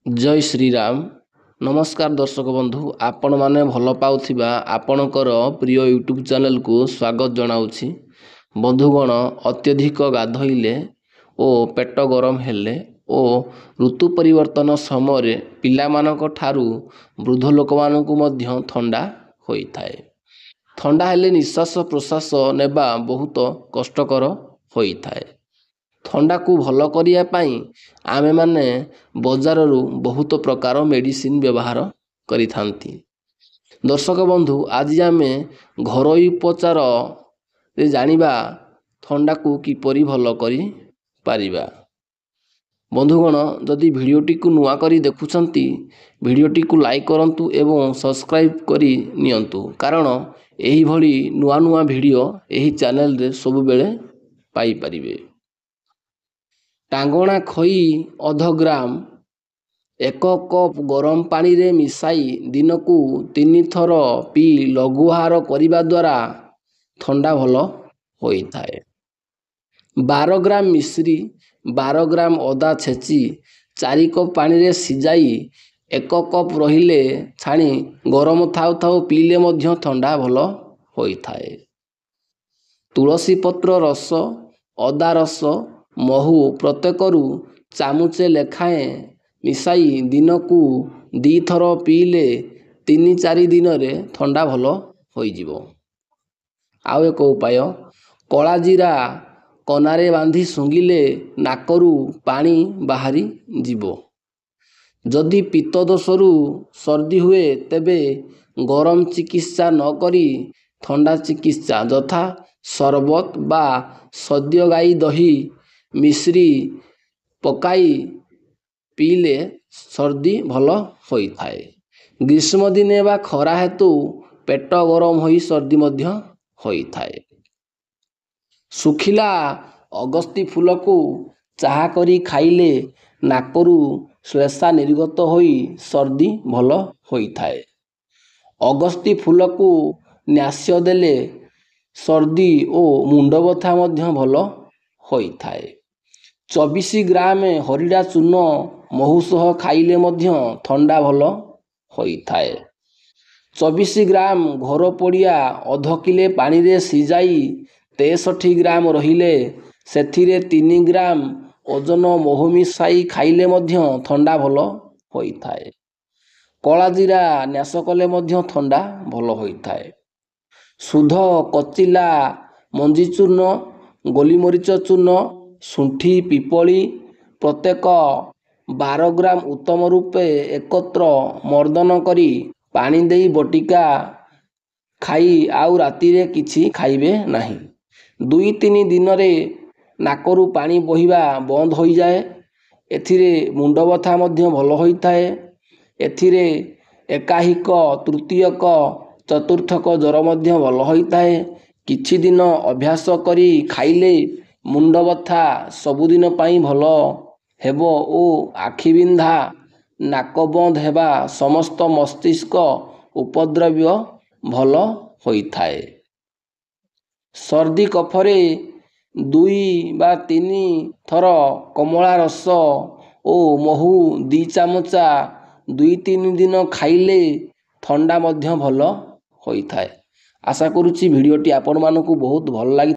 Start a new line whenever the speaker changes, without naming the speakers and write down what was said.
ଜୟ ଶ୍ରୀରାମ। ନମସ୍କାର ଦର୍ଶକ ବନ୍ଧୁ, ଆପଣମାନେ ଭଲ ପାଉଥିବା ଆପଣଙ୍କର ପ୍ରିୟ ୟୁଟ୍ୟୁବ୍ ଚ୍ୟାନେଲକୁ ସ୍ୱାଗତ ଜଣାଉଛି। ବନ୍ଧୁଗଣ, ଅତ୍ୟଧିକ ଗାଧୋଇଲେ ଓ ପେଟ ଗରମ ହେଲେ ଓ ଋତୁ ପରିବର୍ତ୍ତନ ସମୟରେ ପିଲାମାନଙ୍କ ଠାରୁ ବୃଦ୍ଧ ଲୋକମାନଙ୍କୁ ମଧ୍ୟ ଥଣ୍ଡା ହୋଇଥାଏ। ଥଣ୍ଡା ହେଲେ ନିଶ୍ୱାସ ପ୍ରଶ୍ୱାସ ନେବା ବହୁତ କଷ୍ଟକର ହୋଇଥାଏ। ଥଣ୍ଡାକୁ ଭଲ କରିବା ପାଇଁ ଆମେମାନେ ବଜାରରୁ ବହୁତ ପ୍ରକାର ମେଡ଼ିସିନ ବ୍ୟବହାର କରିଥାନ୍ତି। ଦର୍ଶକ ବନ୍ଧୁ, ଆଜି ଆମେ ଘରୋଇ ଉପଚାରରେ ଜାଣିବା ଥଣ୍ଡାକୁ କିପରି ଭଲ କରିପାରିବା। ବନ୍ଧୁଗଣ, ଯଦି ଭିଡ଼ିଓଟିକୁ ନୂଆ କରି ଦେଖୁଛନ୍ତି, ଭିଡ଼ିଓଟିକୁ ଲାଇକ୍ କରନ୍ତୁ ଏବଂ ସବସ୍କ୍ରାଇବ୍ କରି ନିଅନ୍ତୁ, କାରଣ ଏହିଭଳି ନୂଆ ନୂଆ ଭିଡ଼ିଓ ଏହି ଚ୍ୟାନେଲରେ ସବୁବେଳେ ପାଇପାରିବେ। ଟାଙ୍ଗଣା ଖଇ ଅଧ ଗ୍ରାମ 1 କପ୍ ଗରମ ପାଣିରେ ମିଶାଇ ଦିନକୁ 3 ଥର ପିଇ ଲଘୁ ଆହାର କରିବା ଦ୍ୱାରା ଥଣ୍ଡା ଭଲ ହୋଇଥାଏ। 12 ଗ୍ରାମ ମିଶ୍ରି, 12 ଗ୍ରାମ ଅଦା ଛେଚି 4 କପ୍ ପାଣିରେ ସିଝାଇ 1 କପ୍ ରହିଲେ ଛାଣି ଗରମ ଥାଉ ଥାଉ ପିଇଲେ ମଧ୍ୟ ଥଣ୍ଡା ଭଲ ହୋଇଥାଏ। ତୁଳସୀ ପତ୍ର ରସ, ଅଦା ରସ, ମହୁ ପ୍ରତ୍ୟେକରୁ ଚାମଚେ ଲେଖାଏଁ ମିଶାଇ ଦିନକୁ 2 ଥର ପିଇଲେ 3-4 ଦିନରେ ଥଣ୍ଡା ଭଲ ହୋଇଯିବ। ଆଉ ଏକ ଉପାୟ, କଳା ଜିରା କନାରେ ବାନ୍ଧି ଶୁଙ୍ଘିଲେ ନାକରୁ ପାଣି ବାହାରି ଯିବ। ଯଦି ପିତ୍ତ ଦୋଷରୁ ସର୍ଦ୍ଦି ହୁଏ, ତେବେ ଗରମ ଚିକିତ୍ସା ନ କରି ଥଣ୍ଡା ଚିକିତ୍ସା ଯଥା ସରବତ ବା ସଦ୍ୟ ଗାଈ ଦହି ମିଶ୍ରି ପକାଇ ପିଇଲେ ସର୍ଦ୍ଦି ଭଲ ହୋଇଥାଏ। ଗ୍ରୀଷ୍ମ ଦିନେ ବା ଖରା ହେତୁ ପେଟ ଗରମ ହୋଇ ସର୍ଦ୍ଦି ମଧ୍ୟ ହୋଇଥାଏ। ଶୁଖିଲା ଅଗସ୍ତି ଫୁଲକୁ ଚାହା କରି ଖାଇଲେ ନାକରୁ ଶ୍ଲେଷା ନିର୍ଗତ ହୋଇ ସର୍ଦ୍ଦି ଭଲ ହୋଇଥାଏ। ଅଗସ୍ତି ଫୁଲକୁ ନ୍ୟାସ୍ୟ ଦେଲେ ସର୍ଦ୍ଦି ଓ ମୁଣ୍ଡବଥା ମଧ୍ୟ ଭଲ ହୋଇଥାଏ। 24 ଗ୍ରାମ ହରିଡ଼ା ଚୂର୍ଣ୍ଣ ମହୁ ସହ ଖାଇଲେ ମଧ୍ୟ ଥଣ୍ଡା ଭଲ ହୋଇଥାଏ। 24 ଗ୍ରାମ ଘୋର ପଡ଼ିଆ ଅଧ କିଲେ ପାଣିରେ ସିଝାଇ 63 ଗ୍ରାମ ରହିଲେ ସେଥିରେ 3 ଗ୍ରାମ ଓଜନ ମହୁ ମିଶାଇ ଖାଇଲେ ମଧ୍ୟ ଥଣ୍ଡା ଭଲ ହୋଇଥାଏ। କଳା ଜିରା ନ୍ୟାସ କଲେ ମଧ୍ୟ ଥଣ୍ଡା ଭଲ ହୋଇଥାଏ। ଶୁଦ୍ଧ କଚିଲା ମଞ୍ଜି ଚୂର୍ଣ୍ଣ, ଗୋଲିମରିଚ ଚୂର୍ଣ୍ଣ, ଶୁଣ୍ଠି, ପିପଳି ପ୍ରତ୍ୟେକ 12 ଗ୍ରାମ ଉତ୍ତମ ରୂପେ ଏକତ୍ର ମର୍ଦ୍ଦନ କରି ପାଣି ଦେଇ ବଟିକା ଖାଇ ଆଉ ରାତିରେ କିଛି ଖାଇବେ ନାହିଁ। 2-3 ଦିନରେ ନାକରୁ ପାଣି ବୋହିବା ବନ୍ଦ ହୋଇଯାଏ। ଏଥିରେ ମୁଣ୍ଡବଥା ମଧ୍ୟ ଭଲ ହୋଇଥାଏ। ଏଥିରେ ଏକାହିକ, ତୃତୀୟକ, ଚତୁର୍ଥକ ଜ୍ୱର ମଧ୍ୟ ଭଲ ହୋଇଥାଏ। କିଛି ଦିନ ଅଭ୍ୟାସ କରି ଖାଇଲେ ମୁଣ୍ଡବଥା ସବୁଦିନ ପାଇଁ ଭଲ ହେବ ଓ ଆଖି ବିନ୍ଧା, ନାକ ବନ୍ଦ ହେବା, ସମସ୍ତ ମସ୍ତିଷ୍କ ଉପଦ୍ରବ୍ୟ ଭଲ ହୋଇଥାଏ। ସର୍ଦ୍ଦି କଫରେ 2 ବା 3 ଥର କମଳା ରସ ଓ ମହୁ 2 ଚାମଚା 2-3 ଦିନ ଖାଇଲେ ଥଣ୍ଡା ମଧ୍ୟ ଭଲ ହୋଇଥାଏ। ଆଶା କରୁଛି ଭିଡ଼ିଓଟି ଆପଣମାନଙ୍କୁ ବହୁତ ଭଲ ଲାଗି